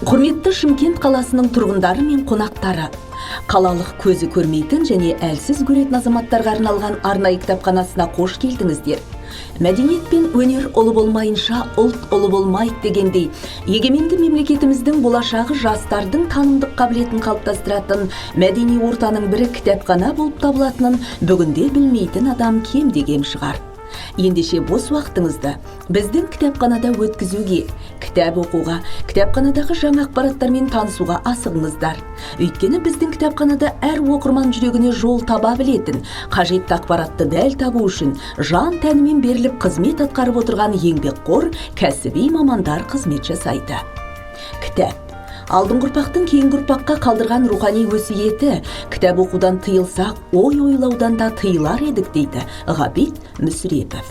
Құрметті Шымкент қаласының тұрғындары мен қонақтары! Қалалық көзі көрмейтін және әлсіз көретін азаматтарға арналған арнайы кітапханасына қош келдіңіздер! Мәдениет пен өнер ұлы болмайынша, ұлт ұлы болмайды дегендей, егеменді мемлекетіміздің болашағы жастардың танымдық қабілетін қалыптастыратын мәдени ортаның бірі кітапхана болып табылатынын бүгінде білмейтін адам кемде кем шығар. Ендеше, бос уақытыңызды біздің кітапханада өткізуге, кітап оқуға, кітапханадағы жаңа ақпараттармен танысуға асығыңыздар. Өйткені біздің кітапханада әр оқырман жүрегіне жол таба білетін, қажетті ақпаратты дәл табу үшін жан тәнімен беріліп қызмет атқарып отырған еңбекқор кәсіби мамандар қызмет жасайды. Кітап – алдыңғы ұрпақтың кейінгі ұрпаққа қалдырған рухани өсиеті. Кітап оқудан тыйылсақ, ой ойлаудан да тыйылар едік, дейді Ғабит Мүсірепов.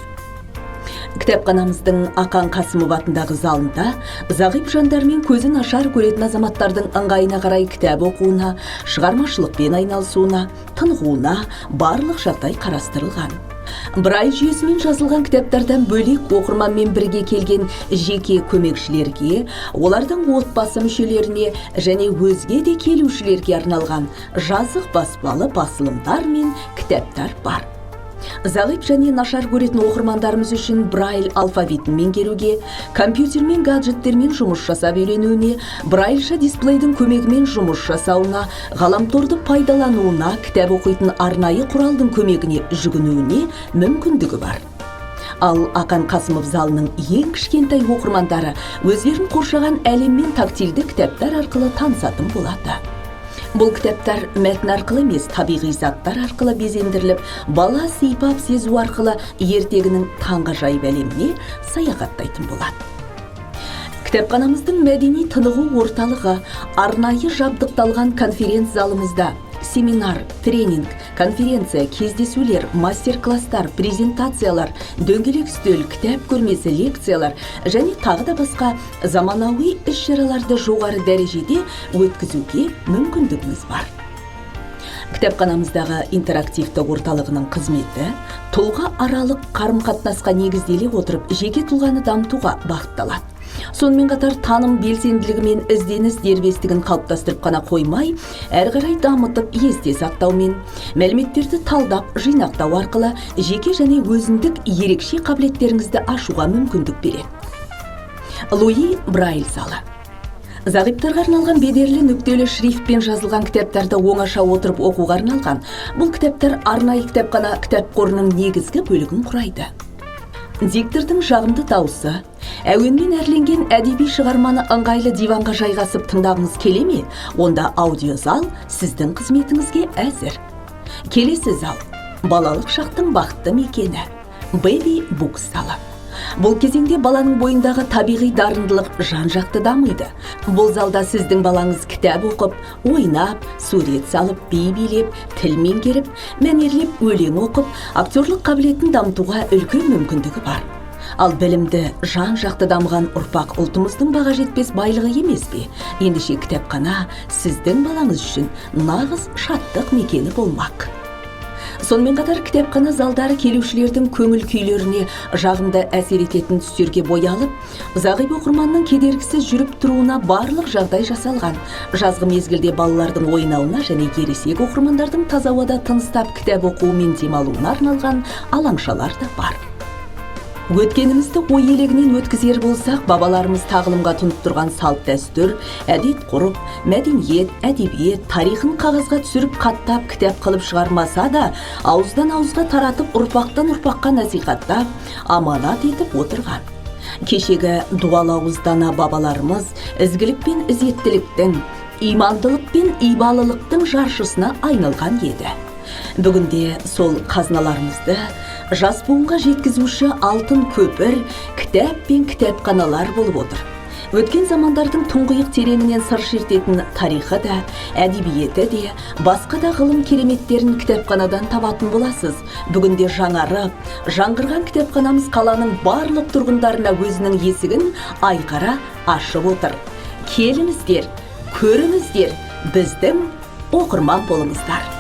Кітапханамыздың Ақан Қасымов атындағы залында зағип жандар мен көзі нашар көретін азаматтардың ыңғайына қарай кітап оқуына, шығармашылықпен айналысуына, тынығуына барлық жағдай қарастырылған. Брайль жүйесімен жазылған кітаптардан бөлек, оқырманмен бірге келген жеке көмекшілерге, олардың отбасы мүшелеріне және өзге де келушілерге арналған жазық баспалы басылымдар мен кітаптар бар. Зағип және нашар көретін оқырмандарымыз үшін Брайль алфавитін меңгеруге, компьютер мен гаджеттермен жұмыс жасап үйренуіне, брайльша дисплейдің көмегімен жұмыс жасауына, ғаламторды пайдалануына, кітап оқитын арнайы құралдың көмегіне жүгінуіне мүмкіндігі бар. Ал Ақан Қасымов залының ең кішкентай оқырмандары өздерін қоршаған әлеммен тактильді кітаптар арқылы танысатын болады. Бұл кітаптар мәтін арқылы емес, табиғи заттар арқылы безендіріліп, бала сипап сезу арқылы ертегінің таңғажайып әлеміне саяхаттайтын болады. Кітапханамыздың мәдени тынығу орталығы, арнайы жабдықталған конференц залымызда семинар, тренинг, конференция, кездесулер, мастер класстар, презентациялар, дөңгелек үстел, кітап көрмесі, лекциялар және тағы да басқа заманауи іс шараларды жоғары дәрежеде өткізуге мүмкіндігіңіз бар. Кітапханамыздағы интерактивті орталығының қызметі тұлға аралық қарым қатынасқа негізделе отырып, жеке тұлғаны дамытуға бағытталады. Сонымен қатар таным белсенділігі мен ізденіс дербестігін қалыптастырып қана қоймай, әрі қарай дамытып, есте сақтаумен, мәліметтерді талдап жинақтау арқылы жеке және өзіндік ерекше қабілеттеріңізді ашуға мүмкіндік береді. Луи Брайль залы. Зағиптарға арналған бедерлі нүктелі шрифтпен жазылған кітаптарды оңаша отырып оқуға арналған бұл кітаптар арнайы кітапхана кітап қорының негізгі бөлігін құрайды. Диктордың жағымды дауысы, әуенмен әрленген әдеби шығарманы ыңғайлы диванға жайғасып тыңдағыңыз келе ме? Онда аудиозал сіздің қызметіңізге әзір. Келесі зал – балалық шақтың бақытты мекені, Baby Books залы. Бұл кезеңде баланың бойындағы табиғи дарындылық жан жақты дамиды. Бұл залда сіздің балаңыз кітап оқып, ойнап, сурет салып, би билеп, тіл меңгеріп, мәнерлеп өлең оқып, актерлық қабілетін дамытуға үлкен мүмкіндігі бар. Ал білімді, жан жақты дамыған ұрпақ ұлтымыздың баға жетпес байлығы емес пе? Ендеше, кітапхана сіздің балаңыз үшін нағыз шаттық мекені болмақ. Сонымен қатар кітапхана залдары келушілердің көңіл күйлеріне жағымды әсер ететін түстерге боялып, зағип оқырманның кедергісіз жүріп тұруына барлық жағдай жасалған. Жазғы мезгілде балалардың ойнауына және ересек оқырмандардың таза ауада тыныстап, кітап оқуы мен демалуына арналған алаңшалар да бар. Өткенімізді ой елегінен өткізер болсақ, бабаларымыз тағылымға тұнып тұрған салт дәстүр, әдет ғұрып, мәдениет, әдебиет тарихын қағазға түсіріп, қаттап кітап қылып шығармаса да, ауыздан ауызға таратып, ұрпақтан ұрпаққа насихаттап, аманат етіп отырған. Кешегі дуал ауыз дана бабаларымыз ізгілік пен ізеттіліктің, имандылық пен ибалылықтың жаршысына айналған еді. Бүгінде сол қазыналарымызды жас буынға жеткізуші алтын көпір кітап пен кітапханалар болып отыр. Өткен замандардың тұңғиық тереңінен сыр шертетін тарихы да, әдебиеті де, басқа да ғылым кереметтерін кітапханадан табатын боласыз. Бүгінде жаңарып, жаңғырған кітапханамыз қаланың барлық тұрғындарына өзінің есігін айқара ашып отыр. Келіңіздер, көріңіздер, біздің оқырман болыңыздар!